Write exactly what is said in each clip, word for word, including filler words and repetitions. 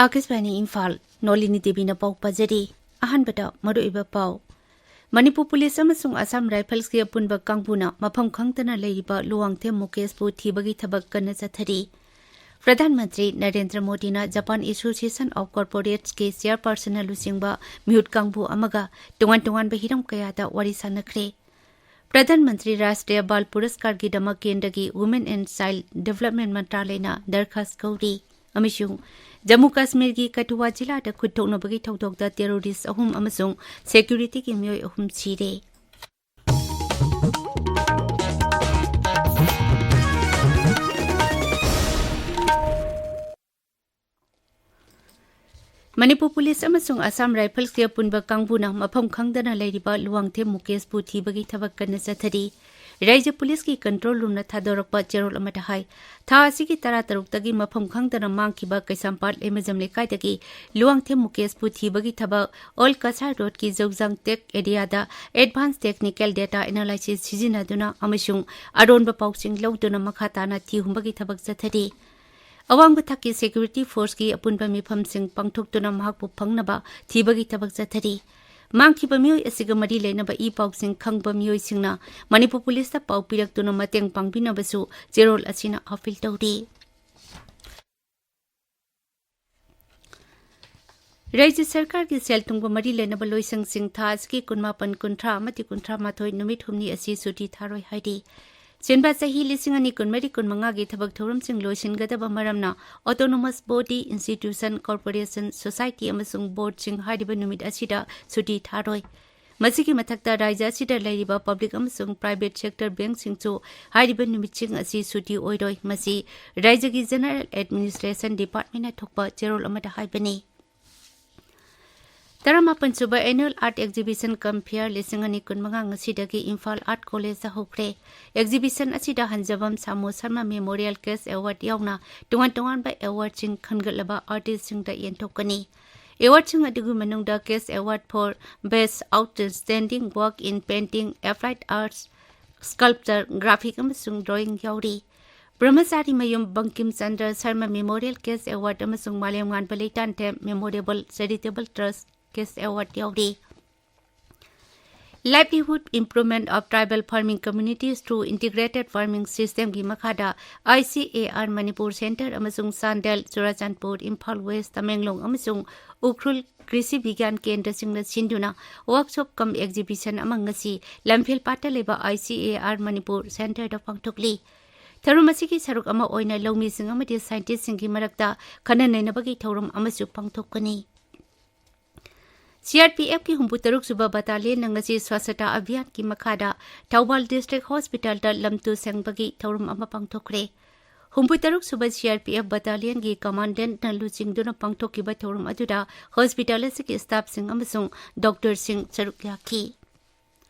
ꯑꯥꯀꯥꯁꯕꯥꯅꯤ ꯏꯝꯐꯥꯜ, ꯅꯣꯂꯤꯅꯤ ꯗꯦꯕꯤꯅ ꯄꯥꯎ ꯄꯥꯖꯔꯤ꯫ ꯑꯍꯥꯟꯕꯗ ꯃꯔꯨꯑꯣꯏꯕ ꯄꯥꯎ꯫ ꯃꯅꯤꯄꯨꯔ ꯄꯨꯂꯤꯁ ꯑꯃꯁꯨꯡ ꯑꯁꯥꯝ ꯔꯥꯏꯐꯜꯁꯀꯤ ꯑꯄꯨꯟꯕ ꯀꯥꯡꯕꯨꯅ ꯃꯐꯝ ꯈꯪꯗꯅ ꯂꯩꯔꯤꯕ ꯂꯨꯋꯥꯡꯊꯦꯝ ꯃꯨꯀꯦꯁꯄꯨ ꯊꯤꯕꯒꯤ ꯊꯕꯛ ꯀꯟꯅ ꯆꯠꯊꯔꯤ꯫ ꯄ꯭ꯔꯙꯥꯟ ꯃꯟꯇ꯭ꯔꯤ ꯅꯔꯦꯟꯗ꯭ꯔ ꯃꯣꯗꯤꯅ ꯖꯄꯥꯟ ꯑꯦꯁꯣꯁꯤꯌꯦꯁꯟ ꯑꯣꯐ ꯀꯣꯔꯄꯣꯔꯦꯠꯁꯀꯤ ꯆꯤꯌꯔꯄꯔꯁꯟꯅ ꯂꯨꯆꯤꯡꯕ ꯃꯤꯍꯨꯠ ꯀꯥꯡꯕꯨ ꯑꯃꯒ ꯇꯣꯉꯥꯟ ꯇꯣꯉꯥꯟꯕ ꯍꯤꯔꯝ ꯀꯌꯥꯗ ꯋꯥꯔꯤ ꯁꯥꯟꯅꯈ꯭ꯔꯦ꯫ ꯄ꯭ꯔꯙꯥꯟ ꯃꯟꯇ꯭ꯔꯤ ꯔꯥꯁꯇ꯭ꯔꯤꯌ ꯕꯥꯜ ꯄꯨꯔꯁꯀꯥꯔꯒꯤꯗꯃꯛ ꯀꯦꯟꯗ꯭ꯔꯒꯤ ꯋꯨꯃꯦꯟ ꯑꯦꯟ ꯆꯥꯏꯜ ꯗꯤꯚꯂꯞꯃꯦꯟ ꯃꯟꯇ꯭ꯔꯥꯂꯌꯅ ꯗꯔꯈꯥꯁ ꯀꯧꯔꯤ꯫ ꯑꯃꯁꯨꯡ ꯖꯝꯃꯨ ꯀꯥꯁꯃꯤꯔꯒꯤ ꯀꯊꯨꯋꯥ ꯖꯤꯂꯥꯗ ꯈꯨꯠ ꯊꯣꯛꯅꯕꯒꯤ ꯊꯧꯗꯣꯛꯇ ꯇꯦꯔꯣꯔꯤꯁ ꯑꯍꯨꯝ ꯑꯃꯁꯨꯡ ꯁꯦꯀ꯭ꯌꯨꯔꯤꯇꯤꯒꯤ ꯃꯤꯑꯣꯏ ꯑꯍꯨꯝ ꯁꯤꯔꯦ꯫ ꯃꯅꯤꯄꯨꯔ ꯄꯨꯂꯤꯁ ꯑꯃꯁꯨꯡ ꯑꯁꯥꯝ ꯔꯥꯏꯐꯜꯁꯀꯤ ꯑꯄꯨꯟꯕ ꯀꯥꯡꯕꯨꯅ ꯃꯐꯝ ꯈꯪꯗꯅ ꯂꯩꯔꯤꯕ ꯂꯨꯋꯥꯡꯊꯦꯝ ꯃꯨꯀꯦꯁꯄꯨ ꯊꯤꯕꯒꯤ ꯊꯕꯛ ꯀꯟꯅ ꯆꯠꯊꯔꯤ꯫ ꯔꯥꯏꯖ꯭ꯌ ꯄꯨꯂꯤꯁꯀꯤ ꯀꯟꯇ꯭ꯔꯣꯜ ꯔꯨꯝꯅ ꯊꯥꯗꯣꯔꯛꯄ ꯆꯦꯔꯣꯜ ꯑꯃꯗ ꯍꯥꯏ, ꯊꯥ ꯑꯁꯤꯒꯤ ꯇꯔꯥꯇꯔꯨꯛꯇꯒꯤ ꯃꯐꯝ ꯈꯪꯗꯅ ꯃꯥꯡꯈꯤꯕ ꯀꯩꯁꯥꯝꯄꯥꯠ ꯂꯩꯃꯖꯝ ꯂꯩꯀꯥꯏꯗꯒꯤ ꯂꯨꯋꯥꯡꯊꯦꯝ ꯃꯨꯀꯦꯁꯄꯨ ꯊꯤꯕꯒꯤ ꯊꯕꯛ ꯑꯣꯜ ꯀꯁꯥꯔ ꯔꯣꯗꯀꯤ ꯖꯧꯖꯥꯡ ꯇꯦꯛ ꯑꯦꯔꯤꯌꯥꯗ ꯑꯦꯗꯚꯥꯟꯁ ꯇꯦꯛꯅꯤꯀꯦꯜ ꯗꯦꯇꯥ ꯑꯦꯅꯥꯂꯥꯏꯁꯤꯁ ꯁꯤꯖꯤꯟꯅꯗꯨꯅ ꯑꯃꯁꯨꯡ ꯑꯔꯣꯟꯕ ꯄꯥꯎꯁꯤꯡ ꯂꯧꯗꯨꯅ ꯃꯈꯥ ꯇꯥꯅ ꯊꯤꯍꯨꯝꯕꯒꯤ ꯊꯕꯛ ꯆꯠꯊꯔꯤ꯫ ꯑꯋꯥꯡꯕ ꯊꯥꯛꯀꯤ ꯁꯦꯀ꯭ꯌꯨꯔꯤꯇꯤ ꯐꯣꯔꯁꯀꯤ ꯑꯄꯨꯟꯕ ꯃꯤꯐꯝꯁꯤꯡ ꯄꯥꯡꯊꯣꯛꯇꯨꯅ ꯃꯍꯥꯛꯄꯨ ꯐꯪꯅꯕ ꯊꯤꯕꯒꯤ ꯊꯕꯛ ꯆꯠꯊꯔꯤ꯫ ꯃꯥꯡꯈꯤꯕ ꯃꯤꯑꯣꯏ ꯑꯁꯤꯒ ꯃꯔꯤ ꯂꯩꯅꯕ ꯏ ꯄꯥꯎꯁꯤꯡ ꯈꯪꯕ ꯃꯤꯑꯣꯏꯁꯤꯡꯅ ꯃꯅꯤꯄꯨꯔ ꯄꯨꯂꯤꯁꯇ ꯄꯥꯎ ꯄꯤꯔꯛꯇꯨꯅ ꯃꯇꯦꯡ ꯄꯥꯡꯕꯤꯅꯕꯁꯨ ꯆꯦꯔꯣꯜ ꯑꯁꯤꯅ ꯑꯥꯄꯤꯜ ꯇꯧꯔꯤ꯫ ꯔꯥꯖ꯭ꯌ ꯁꯔꯀꯥꯔꯒꯤ ꯁꯦꯜ ꯊꯨꯝꯒ ꯃꯔꯤ ꯂꯩꯅꯕ ꯂꯣꯏꯁꯪꯁꯤꯡ ꯊꯥ ꯑꯁꯤꯒꯤ ꯀꯨꯟꯃꯥꯄꯟ, ꯀꯨꯟꯊ꯭ꯔꯥ ꯑꯃꯗꯤ ꯀꯨꯟꯊ꯭ꯔꯥ ꯃꯥꯊꯣꯏ ꯅꯨꯃꯤꯠ ꯍꯨꯝꯅꯤ ꯑꯁꯤ ꯁꯨꯇꯤ ꯊꯥꯔꯣꯏ ꯍꯥꯏꯔꯤ꯫ ꯆꯦꯟꯕ ꯆꯍꯤ ꯂꯤꯁꯤꯡ ꯑꯅꯤ ꯀꯨꯟꯃꯔꯤ ꯀꯨꯟꯃꯉꯥꯒꯤ ꯊꯕꯛ ꯊꯧꯔꯝꯁꯤꯡ ꯂꯣꯏꯁꯤꯟꯒꯗꯕ ꯃꯔꯝꯅ autonomous body, institution, corporation, society ꯑꯃꯁꯨꯡ ꯕꯣꯔꯗꯁꯤꯡ ꯍꯥꯏꯔꯤꯕ ꯅꯨꯃꯤꯠ ꯑꯁꯤꯗ ꯁꯨꯇꯤ ꯊꯥꯔꯣꯏ꯫ ꯃꯁꯤꯒꯤ ꯃꯊꯛꯇ ꯔꯥꯖ꯭ꯌ ꯑꯁꯤꯗ ꯂꯩꯔꯤꯕ ꯄꯕ꯭ꯂꯤꯛ ꯑꯃꯁꯨꯡ ꯄ꯭ꯔꯥꯏꯚꯦꯠ ꯁꯦꯛꯇꯔ ꯕꯦꯡꯛꯁꯤꯡꯁꯨ ꯍꯥꯏꯔꯤꯕ ꯅꯨꯃꯤꯠꯁꯤꯡ ꯑꯁꯤ ꯁꯨꯇꯤ ꯑꯣꯏꯔꯣꯏ꯫ ꯃꯁꯤ ꯔꯥꯖ꯭ꯌꯒꯤ ꯖꯦꯅꯔꯦꯜ ꯑꯦꯗꯃꯤꯅꯤꯁꯇ꯭ꯔꯦꯁꯟ ꯗꯤꯄꯥꯔꯠꯃꯦꯟꯅ ꯊꯣꯛꯄ ꯆꯦꯔꯣꯜ ꯑꯃꯗ ꯍꯥꯏꯕꯅꯤ꯫ ꯇꯔꯥꯃꯥꯄꯟ ꯁꯨꯕ Annual Art Exhibition cum Fair ꯂꯤꯁꯤꯡ ꯑꯅꯤ ꯀꯨꯟꯃꯉꯥ ꯉꯁꯤꯗꯒꯤ ꯏꯝꯐꯥꯜ ꯑꯥꯔꯠ ꯀꯣꯂꯦꯖꯇ ꯍꯧꯈ꯭ꯔꯦ꯫ ꯑꯦꯛꯖꯤꯕꯤꯁꯟ ꯑꯁꯤꯗ ꯍꯟꯖꯕꯝ ꯁꯥꯃꯨ ꯁꯔꯃ ꯃꯦꯃꯣꯔꯤꯌꯦꯜ ꯀꯦꯁ ꯑꯦꯋꯥꯔꯗ ꯌꯥꯎꯅ ꯇꯣꯉꯥꯟ ꯇꯣꯉꯥꯟꯕ ꯑꯦꯋꯥꯔꯗꯁꯤꯡ ꯈꯟꯒꯠꯂꯕ ꯑꯥꯔꯇꯤꯁꯁꯤꯡꯗ ꯌꯦꯟꯊꯣꯛꯀꯅꯤ꯫ ꯑꯦꯋꯥꯔꯗꯁꯤꯡ ꯑꯗꯨꯒꯤ ꯃꯅꯨꯡꯗ cash award for Best Outstanding Work in Painting, Applied Arts, Sculpture, Graphic ꯑꯃꯁꯨꯡ Drawing ꯌꯥꯎꯔꯤ꯫ ꯕ꯭ꯔꯍꯃꯆꯥꯔꯤ ꯃꯌꯨꯝ Bangkim Chandra Sharma Memorial Cash Award ꯑꯃꯁꯨꯡ ꯃꯥꯂꯦꯝꯉꯥꯟꯕ ꯂꯩꯇꯥꯟꯊꯦꯝ Memorial Charitable Trust Cash Award ꯌꯥꯎꯔꯤ꯫ Livelihood Improvement of Tribal Farming Communities through Integrated Farming Systemꯒꯤ ꯃꯈꯥꯗ I C A R Manipur Centre ꯑꯃꯁꯨꯡ Chandel, Churachandpur, Imphal West, Tamenglong ꯑꯃꯁꯨꯡ ꯎꯈ꯭ꯔꯨꯜ ꯀ꯭ꯔꯤꯁꯤ ꯕꯤꯒ꯭ꯌꯥꯟ ꯀꯦꯟꯗ꯭ꯔꯁꯤꯡꯅ ꯁꯤꯟꯗꯨꯅ workshop cum exhibition ꯑꯃ ꯉꯁꯤ ꯂꯝꯐꯦꯜꯄꯥꯠꯇ ꯂꯩꯕ I C A R Manipur Centreꯗ ꯄꯥꯡꯊꯣꯛꯂꯤ꯫ ꯊꯧꯔꯝ ꯑꯁꯤꯒꯤ ꯁꯔꯨꯛ ꯑꯃ ꯑꯣꯏꯅ ꯂꯧꯃꯤꯁꯤꯡ ꯑꯃꯗꯤ scientistꯁꯤꯡꯒꯤ ꯃꯔꯛꯇ ꯈꯟꯅ ꯅꯩꯅꯕꯒꯤ ꯊꯧꯔꯝ ꯑꯃꯁꯨ ꯄꯥꯡꯊꯣꯛꯀꯅꯤ꯫ C R P Fꯀꯤ ꯍꯨꯝꯐꯨ ꯇꯔꯨꯛ ꯁꯨꯕ battalionꯅ ꯉꯁꯤ Swachhata Abhiyanꯒꯤ ꯃꯈꯥꯗ ꯊꯧꯕꯥꯜ District Hospitalꯗ ꯂꯝ ꯇꯨ ꯁꯦꯡꯕꯒꯤ ꯊꯧꯔꯝ ꯑꯃ ꯄꯥꯡꯊꯣꯛꯈ꯭ꯔꯦ꯫ ꯍꯨꯝꯐꯨ ꯇꯔꯨꯛ ꯁꯨꯕ C R P F battalionꯒꯤ Commandantꯅ ꯂꯨꯆꯤꯡꯗꯨꯅ ꯄꯥꯡꯊꯣꯛꯈꯤꯕ ꯊꯧꯔꯝ ꯑꯗꯨꯗ hospital ꯑꯁꯤꯒꯤ staffꯁꯤꯡ ꯑꯃꯁꯨꯡ doctorꯁꯤꯡ ꯁꯔꯨꯛ ꯌꯥꯈꯤ꯫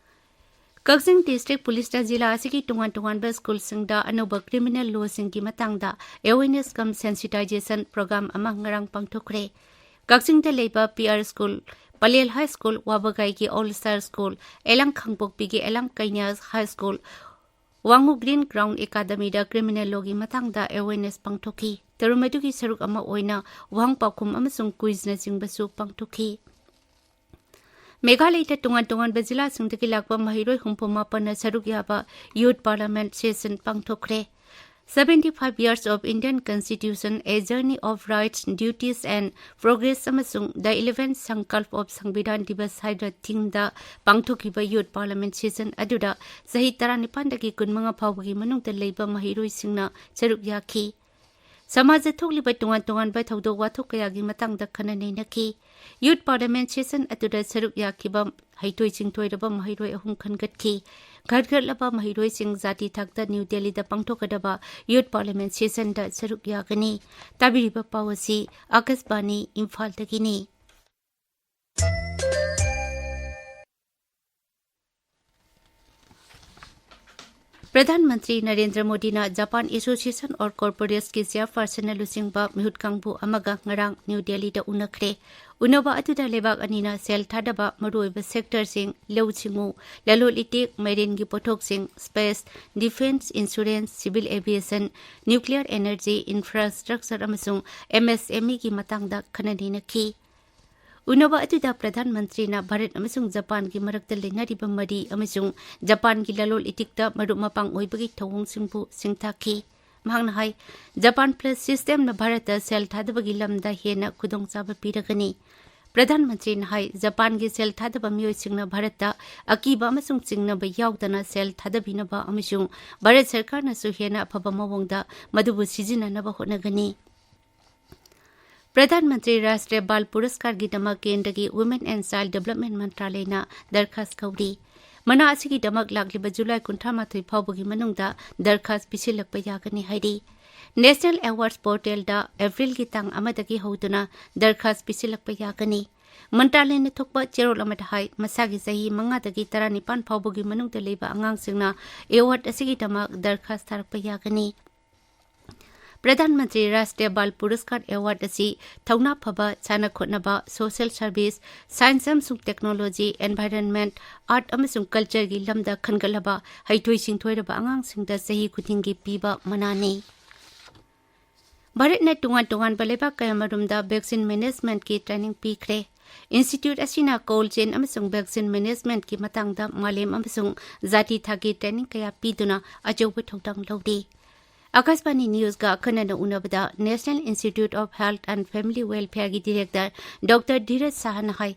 ꯀꯛꯆꯤꯡ District Policeꯅ ꯖꯤꯂꯥ ꯑꯁꯤꯒꯤ ꯇꯣꯉꯥꯟ ꯇꯣꯉꯥꯟꯕ ꯁ꯭ꯀꯨꯜꯁꯤꯡꯗ ꯑꯅꯧꯕ criminal lawꯁꯤꯡꯒꯤ ꯃꯇꯥꯡꯗ awareness cum sensitization program ꯑꯃ ꯉꯔꯥꯡ ꯄꯥꯡꯊꯣꯛꯈ꯭ꯔꯦ꯫ ꯀꯛꯆꯤꯡꯗ ꯂꯩꯕ P R School, Pallel High School, ꯋꯥꯕꯒꯥꯏꯒꯤ All Star School, ꯑꯦꯂꯥꯡ ꯈꯥꯡꯄꯣꯛꯄꯤꯒꯤ ꯑꯦꯂꯥꯡ ꯀꯩꯅ꯭ꯌꯥꯁ High School, ꯋꯥꯡꯉꯨ Green Ground Academyꯗ criminal lawꯒꯤ ꯃꯇꯥꯡꯗ awareness ꯄꯥꯡꯊꯣꯛꯈꯤ꯫ ꯊꯧꯔꯝ ꯑꯗꯨꯒꯤ ꯁꯔꯨꯛ ꯑꯃ ꯑꯣꯏꯅ ꯋꯥꯍꯪ ꯄꯥꯎꯈꯨꯝ ꯑꯃꯁꯨꯡ quizꯅꯆꯤꯡꯕꯁꯨ ꯄꯥꯡꯊꯣꯛꯈꯤ꯫ ꯃꯦꯘꯥꯂꯌꯗ ꯇꯣꯉꯥꯟ ꯇꯣꯉꯥꯟꯕ ꯖꯤꯂꯥꯁꯤꯡꯗꯒꯤ ꯂꯥꯛꯄ ꯃꯍꯩꯔꯣꯏ ꯍꯨꯝꯐꯨ ꯃꯥꯄꯟꯅ ꯁꯔꯨꯛ ꯌꯥꯕ Youth Parliament Session ꯄꯥꯡꯊꯣꯛꯈ꯭ꯔꯦ꯫ Seventy five Years of Indian Constitution, A Journey of Rights, Duties and Progress ꯑꯃꯁꯨꯡ The eleventh Sankalp of Sanvidhan Divas ꯍꯥꯏꯕ themeꯗ ꯄꯥꯡꯊꯣꯛꯈꯤꯕ Youth Parliament Session ꯑꯗꯨꯗ ꯆꯍꯤ ꯇꯔꯥꯅꯤꯄꯥꯟꯗꯒꯤ ꯀꯨꯟꯃꯉꯥ ꯐꯥꯎꯕꯒꯤ ꯃꯅꯨꯡꯗ ꯂꯩꯕ ꯃꯍꯩꯔꯣꯏꯁꯤꯡꯅ ꯁꯔꯨꯛ ꯌꯥꯈꯤ꯫ ꯁꯃꯥꯖꯗ ꯊꯣꯛꯂꯤꯕ ꯇꯣꯉꯥꯟ ꯇꯣꯉꯥꯟꯕ ꯊꯧꯗꯣꯛ ꯋꯥꯊꯣꯛ ꯀꯌꯥꯒꯤ ꯃꯇꯥꯡꯗ ꯈꯟꯅ ꯅꯩꯅꯈꯤ꯫ Youth Parliament Session ꯑꯗꯨꯗ ꯁꯔꯨꯛ ꯌꯥꯈꯤꯕ ꯍꯩꯊꯣꯏ ꯁꯤꯡꯊꯣꯏꯔꯕ ꯃꯍꯩꯔꯣꯏ ꯑꯍꯨꯝ ꯈꯟꯒꯠꯈꯤ꯫ ꯈꯟꯒꯠꯂꯕ ꯃꯍꯩꯔꯣꯏꯁꯤꯡ ꯖꯥꯇꯤ ꯊꯥꯛꯇ ꯅ꯭ꯌꯨ ꯗꯦꯜꯂꯤꯗ ꯄꯥꯡꯊꯣꯛꯀꯗꯕ Youth Parliament Sessionꯗ ꯁꯔꯨꯛ ꯌꯥꯒꯅꯤ꯫ ꯇꯥꯕꯤꯔꯤꯕ ꯄꯥꯎ ꯑꯁꯤ ꯑꯥꯀꯥꯁꯕꯥꯅꯤ ꯏꯝꯐꯥꯜꯗꯒꯤꯅꯤ꯫ ꯄ꯭ꯔꯙꯥꯟ ꯃꯟꯇ꯭ꯔꯤ ꯅꯔꯦꯟꯗ꯭ꯔ ꯃꯣꯗꯤꯅ ꯖꯄꯥꯟ ꯑꯦꯁꯣꯁꯤꯌꯦꯁꯟ ꯑꯣꯔ ꯀꯣꯔꯄꯣꯔꯦꯠꯁꯀꯤ ꯆꯦꯌꯔꯄꯔꯁꯟꯅ ꯂꯨꯆꯤꯡꯕ ꯃꯤꯍꯨꯠ ꯀꯥꯡꯕꯨ ꯑꯃꯒ ꯉꯔꯥꯡ ꯅ꯭ꯌꯨ ꯗꯦꯜꯂꯤꯗ ꯎꯅꯈ꯭ꯔꯦ꯫ ꯎꯅꯕ ꯑꯗꯨꯗ ꯂꯩꯕꯥꯛ ꯑꯅꯤꯅ ꯁꯦꯜ ꯊꯥꯗꯕ ꯃꯔꯨꯑꯣꯏꯕ ꯁꯦꯛꯇꯔꯁꯤꯡ, ꯂꯧꯎ ꯁꯤꯡꯎ, ꯂꯂꯣꯟ ꯏꯇꯤꯛ, ꯃꯥꯏꯔꯦꯟꯒꯤ ꯄꯣꯠꯊꯣꯛꯁꯤꯡ, space, defence, insurance, civil aviation, nuclear energy, infrastructure ꯑꯃꯁꯨꯡ ꯑꯦꯝ ꯑꯦꯁ ꯑꯦꯝ ꯏꯒꯤ ꯃꯇꯥꯡꯗ ꯈꯟꯅ ꯅꯩꯅꯈꯤ꯫ ꯎꯅꯕ ꯑꯗꯨꯗ ꯄ꯭ꯔꯙꯥꯟ ꯃꯟꯇ꯭ꯔꯤꯅ ꯚꯥꯔꯠ ꯑꯃꯁꯨꯡ ꯖꯄꯥꯟꯒꯤ ꯃꯔꯛꯇ ꯂꯩꯅꯔꯤꯕ ꯃꯔꯤ ꯑꯃꯁꯨꯡ ꯖꯄꯥꯟꯒꯤ ꯂꯂꯣꯟ ꯏꯇꯤꯛꯇ ꯃꯔꯨꯞ ꯃꯄꯥꯡ ꯑꯣꯏꯕꯒꯤ ꯊꯧꯑꯣꯡꯁꯤꯡꯕꯨ ꯁꯤꯡꯊꯥꯈꯤ꯫ ꯃꯍꯥꯛꯅ ꯍꯥꯏ, ꯖꯄꯥꯟ ꯄ꯭ꯂꯁ ꯁꯤꯁꯇꯦꯝꯅ ꯚꯥꯔꯠꯇ ꯁꯦꯜ ꯊꯥꯗꯕꯒꯤ ꯂꯝꯗ ꯍꯦꯟꯅ ꯈꯨꯗꯣꯡꯆꯥꯕ ꯄꯤꯔꯒꯅꯤ꯫ ꯄ꯭ꯔꯙꯥꯟ ꯃꯟꯇ꯭ꯔꯤꯅ ꯍꯥꯏ, ꯖꯄꯥꯟꯒꯤ ꯁꯦꯜ ꯊꯥꯗꯕ ꯃꯤꯑꯣꯏꯁꯤꯡꯅ ꯚꯥꯔꯠꯇ ꯑꯀꯤꯕ ꯑꯃꯁꯨꯡ ꯆꯤꯡꯅꯕ ꯌꯥꯎꯗꯅ ꯁꯦꯜ ꯊꯥꯗꯕꯤꯅꯕ ꯑꯃꯁꯨꯡ ꯚꯥꯔꯠ ꯁꯔꯀꯥꯔꯅꯁꯨ ꯍꯦꯟꯅ ꯑꯐꯕ ꯃꯑꯣꯡꯗ ꯃꯗꯨꯕꯨ ꯁꯤꯖꯤꯟꯅꯅꯕ ꯍꯣꯠꯅꯒꯅꯤ꯫ ꯄ꯭ꯔꯙꯥꯟ ꯃꯟꯇ꯭ꯔꯤ ꯔꯥꯁꯇ꯭ꯔꯤꯌ ꯕꯥꯜ ꯄꯨꯔꯁꯀꯥꯔꯒꯤꯗꯃꯛ ꯀꯦꯟꯗ꯭ꯔꯒꯤ Women and Child Development ꯃꯟꯇ꯭ꯔꯥꯂꯌꯅ ꯗꯔꯈꯥꯁ ꯀꯧꯔꯤ꯫ ꯃꯅꯥ ꯑꯁꯤꯒꯤꯗꯃꯛ ꯂꯥꯛꯂꯤꯕ ꯖꯨꯂꯥꯏ ꯀꯨꯟꯊ꯭ꯔꯥ ꯃꯥꯊꯣꯏ ꯐꯥꯎꯕꯒꯤ ꯃꯅꯨꯡꯗ ꯗꯔꯈꯥꯁ ꯄꯤꯁꯤꯜꯂꯛꯄ ꯌꯥꯒꯅꯤ ꯍꯥꯏꯔꯤ꯫ ꯅꯦꯁꯅꯦꯜ ꯑꯦꯋꯥꯔꯗꯁ ꯄꯣꯔꯇꯦꯜꯗ ꯑꯦꯄ꯭ꯔꯤꯜꯒꯤ ꯇꯥꯡ ꯑꯃꯗꯒꯤ ꯍꯧꯗꯨꯅ ꯗꯔꯈꯥꯁ ꯄꯤꯁꯤꯜꯂꯛꯄ ꯌꯥꯒꯅꯤ꯫ ꯃꯟꯇ꯭ꯔꯥꯂꯌꯅ ꯊꯣꯛꯄ ꯆꯦꯔꯣꯜ ꯑꯃꯗ ꯍꯥꯏ, ꯃꯁꯥꯒꯤ ꯆꯍꯤ ꯃꯉꯥꯗꯒꯤ ꯇꯔꯥꯅꯤꯄꯥꯟ ꯐꯥꯎꯕꯒꯤ ꯃꯅꯨꯡꯗ ꯂꯩꯕ ꯑꯉꯥꯡꯁꯤꯡꯅ ꯑꯦꯋꯥꯔꯗ ꯑꯁꯤꯒꯤꯗꯃꯛ ꯗꯔꯈꯥꯁ ꯊꯥꯔꯛꯄ ꯌꯥꯒꯅꯤ꯫ ꯄ꯭ꯔꯙꯥꯟ ꯃꯟꯇ꯭ꯔꯤ ꯔꯥꯁꯇ꯭ꯔꯤꯌ ꯕꯥꯜ ꯄꯨꯔꯁꯀꯥꯔ ꯑꯦꯋꯥꯔꯗ ꯑꯁꯤ ꯊꯧꯅꯥ ꯐꯕ, ꯁꯥꯟꯅ ꯈꯣꯠꯅꯕ, ꯁꯣꯁꯤꯌꯦꯜ ꯁꯔꯚꯤꯁ, ꯁꯥꯏꯟꯁ ꯑꯃꯁꯨꯡ ꯇꯦꯛꯅꯣꯂꯣꯖꯤ, ꯑꯦꯟꯚꯥꯏꯔꯟꯃꯦꯟꯠ, ꯑꯥꯔꯠ ꯑꯃꯁꯨꯡ ꯀꯜꯆꯔꯒꯤ ꯂꯝꯗ ꯈꯟꯒꯠꯂꯕ ꯍꯩꯊꯣꯏ ꯁꯤꯡꯊꯣꯏꯔꯕ ꯑꯉꯥꯡꯁꯤꯡꯗ ꯆꯍꯤ ꯈꯨꯗꯤꯡꯒꯤ ꯄꯤꯕ ꯃꯅꯥꯅꯤ꯫ ꯚꯥꯔꯠꯅ ꯇꯣꯉꯥꯟ ꯇꯣꯉꯥꯟꯕ ꯂꯩꯕꯥꯛ ꯀꯌꯥꯃꯔꯨꯝꯗ ꯚꯦꯛꯁꯤꯟ ꯃꯦꯅꯦꯖꯃꯦꯟꯠꯀꯤ ꯇ꯭ꯔꯦꯅꯤꯡ ꯄꯤꯈ꯭ꯔꯦ꯫ ꯏꯟꯁꯇꯤꯇ꯭ꯌꯨꯠ ꯑꯁꯤꯅ ꯀꯣꯜꯗ ꯆꯦꯟ ꯑꯃꯁꯨꯡ ꯚꯦꯛꯁꯤꯟ ꯃꯦꯅꯦꯖꯃꯦꯟꯠꯀꯤ ꯃꯇꯥꯡꯗ ꯃꯥꯂꯦꯝ ꯑꯃꯁꯨꯡ ꯖꯥꯇꯤ ꯊꯥꯛꯀꯤ ꯇ꯭ꯔꯦꯅꯤꯡ ꯀꯌꯥ ꯄꯤꯗꯨꯅ ꯑꯆꯧꯕ ꯊꯧꯗꯥꯡ ꯂꯧꯔꯤ꯫ ꯑꯀꯥꯁꯕꯥꯅꯤ ꯅ꯭ꯌꯨꯁꯀ ꯑꯈꯟꯅꯅ ꯎꯅꯕꯗ national institute of health and family ꯋꯦꯜꯐꯤꯌꯔꯒꯤ ꯗꯤꯔꯦꯛꯇꯔ ꯗꯣꯛꯇꯔ ꯙꯤꯔꯖ ꯁꯥꯍꯅ ꯍꯥꯏ,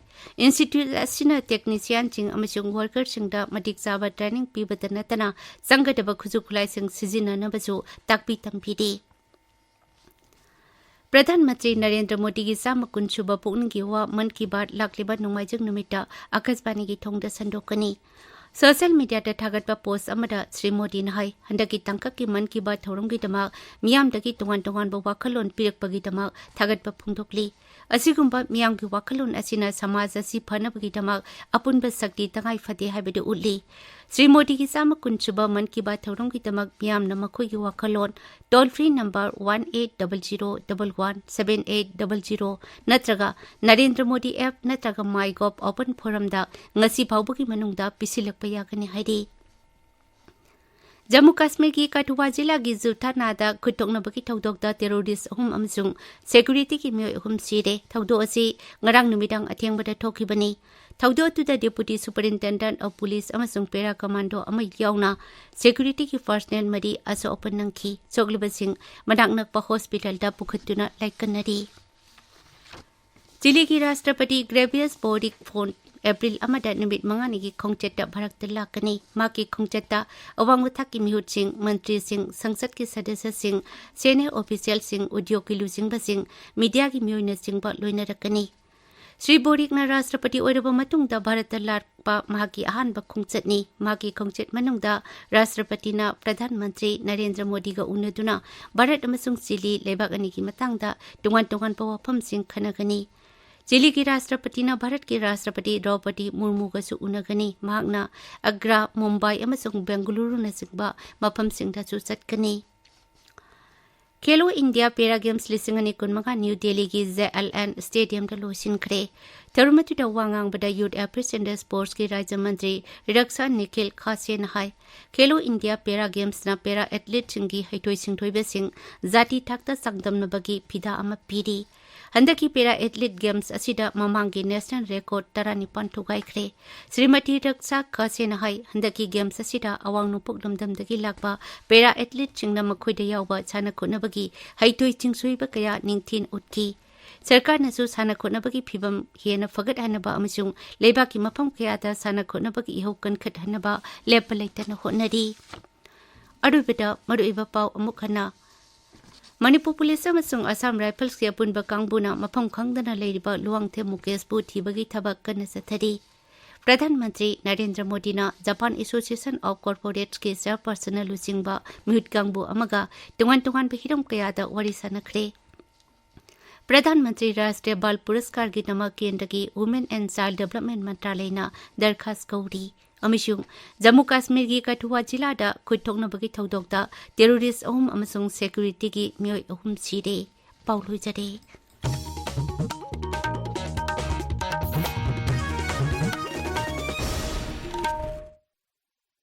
ꯏꯟꯁꯇꯤꯇ꯭ꯌꯨꯠ ꯑꯁꯤꯅ ꯇꯦꯛꯅꯤꯁꯤꯌꯥꯟꯁꯤꯡ ꯑꯃꯁꯨꯡ ꯋꯥꯔꯀꯔꯁꯤꯡꯗ ꯃꯇꯤꯛ ꯆꯥꯕ ꯇ꯭ꯔꯦꯅꯤꯡ ꯄꯤꯕꯇ ꯅꯠꯇꯅ ꯆꯪꯒꯗꯕ ꯈꯨꯠꯁꯨ ꯈꯨꯠꯂꯥꯏꯁꯤꯡ ꯁꯤꯖꯤꯟꯅꯅꯕꯁꯨ ꯇꯥꯛꯄꯤ ꯇꯝꯕꯤꯔꯤ꯫ ꯄ꯭ꯔꯙꯥꯟ ꯃꯟꯇ꯭ꯔꯤ ꯅꯔꯦꯟꯗ꯭ꯔ ꯃꯣꯗꯤꯒꯤ ꯆꯥꯝꯃ ꯀꯨꯟ ꯁꯨꯕ ꯄꯣꯛꯅꯤꯡꯒꯤ ꯋꯥ ꯃꯟ ꯀꯤ ꯕꯥꯠ ꯂꯥꯛꯂꯤꯕ ꯅꯣꯡꯃꯥꯏꯖꯤꯡ ꯅꯨꯃꯤꯠꯇ ꯑꯀꯥꯁꯕꯥꯅꯤꯒꯤ ꯊꯣꯡꯗ ꯁꯟꯗꯣꯛꯀꯅꯤ꯫ ꯁꯣꯁꯤꯌꯦꯜ ꯃꯤꯗꯤꯌꯥꯗ ꯊꯥꯒꯠꯄ ꯄꯣꯁ ꯑꯃꯗ ꯁ꯭ꯔꯤ ꯃꯣꯗꯤꯅ ꯍꯥꯏ, ꯍꯟꯗꯛꯀꯤ ꯇꯥꯡꯀꯛꯀꯤ ꯃꯟ ꯀꯤ ꯕꯥꯠ ꯊꯧꯔꯝꯒꯤꯗꯃꯛ ꯃꯤꯌꯥꯝꯗꯒꯤ ꯇꯣꯉꯥꯟ ꯇꯣꯉꯥꯟꯕ ꯋꯥꯈꯜꯂꯣꯟ ꯄꯤꯔꯛꯄꯒꯤꯗꯃꯛ ꯊꯥꯒꯠꯄ ꯐꯣꯡꯗꯣꯛꯂꯤ꯫ ꯑꯁꯤꯒꯨꯝꯕ ꯃꯤꯌꯥꯝꯒꯤ ꯋꯥꯈꯜꯂꯣꯟ ꯑꯁꯤꯅ ꯁꯃꯥꯖ ꯑꯁꯤ ꯐꯅꯕꯒꯤꯗꯃꯛ ꯑꯄꯨꯟꯕ ꯁꯛꯇꯤ ꯇꯉꯥꯏ ꯐꯗꯦ ꯍꯥꯏꯕꯗꯨ ꯎꯠꯂꯤ꯫ ꯁ꯭ꯔꯤ ꯃꯣꯗꯤꯒꯤ ꯆꯥꯝꯃ ꯀꯨꯟ ꯁꯨꯕ ꯃꯟ ꯀꯤ ꯕꯥꯠ ꯊꯧꯔꯝꯒꯤꯗꯃꯛ ꯃꯤꯌꯥꯝꯅ ꯃꯈꯣꯏꯒꯤ ꯋꯥꯈꯜꯂꯣꯟ toll free number one eight double zero double one seven eight double zero ꯅꯠꯇ꯭ꯔꯒ ꯅꯔꯦꯟꯗ꯭ꯔ ꯃꯣꯗꯤ app ꯅꯠꯇ꯭ꯔꯒ MyGov open forumꯗ ꯉꯁꯤ ꯐꯥꯎꯕꯒꯤ ꯃꯅꯨꯡꯗ ꯄꯤꯁꯤꯜꯂꯛꯄ ꯌꯥꯒꯅꯤ ꯍꯥꯏꯔꯤ꯫ ꯖꯝꯃꯨ ꯀꯥꯁꯃꯤꯔꯒꯤ ꯀꯊꯨꯋꯥ ꯖꯤꯂꯥꯒꯤ ꯖꯨ ꯊꯥꯅꯥꯗ ꯈꯨꯠꯇꯣꯛꯅꯕꯒꯤ ꯊꯧꯗꯣꯛꯇ terrorist ꯑꯍꯨꯝ ꯑꯃꯁꯨꯡ securityꯒꯤ ꯃꯤꯑꯣꯏ ꯑꯍꯨꯝ ꯁꯤꯔꯦ꯫ ꯊꯧꯗꯣꯛ ꯑꯁꯤ ꯉꯔꯥꯡ ꯅꯨꯃꯤꯗꯥꯡ ꯑꯊꯦꯡꯕꯗ ꯊꯣꯛꯈꯤꯕꯅꯤ꯫ ꯊꯧꯗꯣꯛ ꯑꯗꯨꯗ Deputy Superintendent of Police ꯑꯃꯁꯨꯡ para commando ꯑꯃ ꯌꯥꯎꯅ securityꯒꯤ personnel ꯃꯔꯤ ꯑꯁꯣꯛ ꯑꯄꯟ ꯅꯪꯈꯤ꯫ ꯁꯣꯛꯂꯤꯕꯁꯤꯡ ꯃꯅꯥꯛ ꯅꯛꯄ hospitalꯗ ꯄꯨꯈꯠꯇꯨꯅ ꯂꯥꯏꯀꯠꯅꯔꯤ꯫ ꯆꯤꯂꯤꯒꯤ ꯔꯥꯁꯇ꯭ꯔꯄꯇꯤ ꯒ꯭ꯔꯦꯕꯤꯌꯁ ꯕꯣꯔꯤꯛ ꯐꯣꯟ ꯑꯦꯄ꯭ꯔꯤꯜ ꯑꯃꯗ ꯅꯨꯃꯤꯠ ꯃꯉꯥꯅꯤꯒꯤ ꯈꯣꯡꯆꯠꯇ ꯚꯥꯔꯠꯇ ꯂꯥꯛꯀꯅꯤ꯫ ꯃꯍꯥꯛꯀꯤ ꯈꯣꯡꯆꯠꯇ ꯑꯋꯥꯡꯕ ꯊꯥꯛꯀꯤ ꯃꯤꯍꯨꯠꯁꯤꯡ, ꯃꯟꯇ꯭ꯔꯤꯁꯤꯡ, ꯁꯪꯁꯠꯀꯤ ꯁꯗꯁ꯭ꯌꯁꯤꯡ, senior officialꯁꯤꯡ, ꯎꯗ꯭ꯌꯣꯒꯀꯤ ꯂꯨꯆꯤꯡꯕꯁꯤꯡ, mediaꯒꯤ ꯃꯤꯑꯣꯏꯅꯆꯤꯡꯕ ꯂꯣꯏꯅꯔꯛꯀꯅꯤ꯫ ꯁ꯭ꯔꯤ ꯕꯣꯔꯤꯛꯅ ꯔꯥꯁꯇ꯭ꯔꯄꯇꯤ ꯑꯣꯏꯔꯕ ꯃꯇꯨꯡꯗ ꯚꯥꯔꯠꯇ ꯂꯥꯛꯄ ꯃꯍꯥꯛꯀꯤ ꯑꯍꯥꯟꯕ ꯈꯣꯡꯆꯠꯅꯤ꯫ ꯃꯍꯥꯛꯀꯤ ꯈꯣꯡꯆꯠ ꯃꯅꯨꯡꯗ ꯔꯥꯁꯇ꯭ꯔꯄꯇꯤꯅ ꯄ꯭ꯔꯙꯥꯟ ꯃꯟꯇ꯭ꯔꯤ ꯅꯔꯦꯟꯗ꯭ꯔ ꯃꯣꯗꯤꯒ ꯎꯅꯗꯨꯅ ꯚꯥꯔꯠ ꯑꯃꯁꯨꯡ ꯆꯤꯂꯤ ꯂꯩꯕꯥꯛ ꯑꯅꯤꯒꯤ ꯃꯇꯥꯡꯗ ꯇꯣꯉꯥꯟ ꯇꯣꯉꯥꯟꯕ ꯋꯥꯐꯝꯁꯤꯡ ꯈꯟꯅꯒꯅꯤ꯫ ꯆꯤꯂꯤꯒꯤ ꯔꯥꯁꯇ꯭ꯔꯄꯇꯤꯅ ꯚꯥꯔꯠꯀꯤ ꯔꯥꯁꯇ꯭ꯔꯄꯇꯤ ꯗ꯭ꯔꯧꯄꯗꯤ ꯃꯨꯔꯃꯨꯒꯁꯨ ꯎꯅꯒꯅꯤ꯫ ꯃꯍꯥꯛꯅ ꯑꯒ꯭ꯔꯥ, ꯃꯨꯝꯕꯥꯏ ꯑꯃꯁꯨꯡ ꯕꯦꯡꯒꯂꯨꯔꯨꯅꯆꯤꯡꯕ ꯃꯐꯝꯁꯤꯡꯗꯁꯨ ꯆꯠꯀꯅꯤ꯫ ꯈꯦꯂꯣ ꯏꯟꯗꯤꯌꯥ ꯄꯦꯔꯥ ꯒꯦꯝꯁ ꯂꯤꯁꯤꯡ ꯑꯅꯤ ꯀꯨꯟꯃꯉꯥ ꯅ꯭ꯌꯨ ꯗꯦꯜꯂꯤꯒꯤ ꯖꯦ ꯑꯦꯜ ꯑꯦꯟ ꯁ꯭ꯇꯦꯗꯤꯌꯝꯗ ꯂꯣꯏꯁꯤꯟꯈ꯭ꯔꯦ꯫ ꯊꯧꯔꯝ ꯑꯗꯨꯗ ꯋꯥ ꯉꯥꯡꯕꯗ Youth Affairs and Sportsꯀꯤ ꯔꯥꯖ꯭ꯌ ꯃꯟꯇ꯭ꯔꯤ ꯔꯛꯁꯥ ꯅꯤꯈꯤꯜ ꯈꯥꯁꯦꯅ ꯍꯥꯏ, ꯈꯦꯂꯣ ꯏꯟꯗꯤꯌꯥ ꯄꯦꯔꯥ ꯒꯦꯝꯁꯅ ꯄꯦꯔꯥ ꯑꯦꯊꯂꯤꯠꯁꯤꯡꯒꯤ ꯍꯩꯊꯣꯏ ꯁꯤꯡꯊꯣꯏꯕꯁꯤꯡ ꯖꯥꯇꯤ ꯊꯥꯛꯇ ꯆꯥꯡꯗꯝꯅꯕꯒꯤ ꯐꯤꯗꯥ ꯑꯃ ꯄꯤꯔꯤ꯫ ꯍꯟꯗꯛꯀꯤ ꯄꯦꯔꯥ ꯑꯦꯊꯂꯤꯠ ꯒꯦꯝꯁ ꯑꯁꯤꯗ ꯃꯃꯥꯡꯒꯤ ꯅꯦꯁꯅꯦꯜ ꯔꯦꯀꯣꯔꯗ ꯇꯔꯥꯅꯤꯄꯥꯟ ꯊꯨꯒꯥꯏꯈ꯭ꯔꯦ꯫ ꯁ꯭ꯔꯤꯃꯇꯤ ꯔꯛꯁꯥ ꯈꯥꯁꯦꯅ ꯍꯥꯏ, ꯍꯟꯗꯛꯀꯤ ꯒꯦꯝꯁ ꯑꯁꯤꯗ ꯑꯋꯥꯡ ꯅꯣꯡꯄꯣꯛ ꯂꯝꯗꯝꯗꯒꯤ ꯂꯥꯛꯄ ꯄꯦꯔꯥ ꯑꯦꯊꯂꯤꯠꯁꯤꯡꯅ ꯃꯈꯣꯏꯗ ꯌꯥꯎꯕ ꯁꯥꯟꯅ ꯈꯣꯠꯅꯕꯒꯤ ꯍꯩꯊꯣꯏ ꯁꯤꯡꯊꯣꯏꯕ ꯀꯌꯥ ꯅꯤꯡꯊꯤꯅ ꯎꯠꯈꯤ꯫ ꯁꯔꯀꯥꯔꯅꯁꯨ ꯁꯥꯟꯅ ꯈꯣꯠꯅꯕꯒꯤ ꯐꯤꯚꯝ ꯍꯦꯟꯅ ꯐꯒꯠꯍꯟꯅꯕ ꯑꯃꯁꯨꯡ ꯂꯩꯕꯥꯛꯀꯤ ꯃꯐꯝ ꯀꯌꯥꯗ ꯁꯥꯟꯅ ꯈꯣꯠꯅꯕꯒꯤ ꯏꯍꯧ ꯀꯟꯈꯠꯍꯟꯅꯕ ꯂꯦꯞꯄ ꯂꯩꯇꯅ ꯍꯣꯠꯅꯔꯤ꯫ ꯑꯔꯣꯏꯕꯗ ꯃꯔꯨꯑꯣꯏꯕ ꯄꯥꯎ ꯑꯃꯨꯛ ꯍꯟꯅ꯫ ꯃꯅꯤꯄꯨꯔ ꯄꯨꯂꯤꯁ ꯑꯃꯁꯨꯡ ꯑꯁꯥꯝ ꯔꯥꯏꯐꯜꯁꯀꯤ ꯑꯄꯨꯟꯕ ꯀꯥꯡꯕꯨꯅ ꯃꯐꯝ ꯈꯪꯗꯅ ꯂꯩꯔꯤꯕ ꯂꯨꯋꯥꯡꯊꯦꯝ ꯃꯨꯀꯦꯁꯄꯨ ꯊꯤꯕꯒꯤ ꯊꯕꯛ ꯀꯟꯅ ꯆꯠꯊꯔꯤ꯫ ꯄ꯭ꯔꯙꯥꯟ ꯃꯟꯇ꯭ꯔꯤ ꯅꯔꯦꯟꯗ꯭ꯔ ꯃꯣꯗꯤꯅ Japan Association of Corporatesꯀꯤ chairpersonꯅ ꯂꯨꯆꯤꯡꯕ ꯃꯤꯍꯨꯠ ꯀꯥꯡꯕꯨ ꯑꯃꯒ ꯇꯣꯉꯥꯟ ꯇꯣꯉꯥꯟꯕ ꯍꯤꯔꯝ ꯀꯌꯥꯗ ꯋꯥꯔꯤ ꯁꯥꯟꯅꯈ꯭ꯔꯦ꯫ ꯄ꯭ꯔꯙꯥꯟ ꯃꯟꯇ꯭ꯔꯤ ꯔꯥꯁꯇ꯭ꯔꯤꯌ ꯕꯥꯜ ꯄꯨꯔꯁꯀꯥꯔꯒꯤꯗꯃꯛ ꯀꯦꯟꯗ꯭ꯔꯒꯤ Women and Child Development ꯃꯟꯇ꯭ꯔꯥꯂꯌꯅ ꯗꯔꯈꯥꯁ ꯀꯧꯔꯤ꯫ ꯑꯃꯁꯨꯡ ꯖꯝꯃꯨ ꯀꯥꯁꯃꯤꯔꯒꯤ ꯀꯊꯨꯋꯥ ꯖꯤꯂꯥꯗ ꯈꯨꯠ ꯊꯣꯛꯅꯕꯒꯤ ꯊꯧꯗꯣꯛꯇ ꯇꯦꯔꯣꯔꯤꯁ ꯑꯍꯨꯝ ꯑꯃꯁꯨꯡ ꯁꯦꯀ꯭ꯌꯨꯔꯤꯇꯤꯒꯤ ꯃꯤꯑꯣꯏ ꯑꯍꯨꯝ ꯁꯤꯔꯦ꯫ ꯄꯥꯎ ꯂꯣꯏꯖꯔꯦ꯫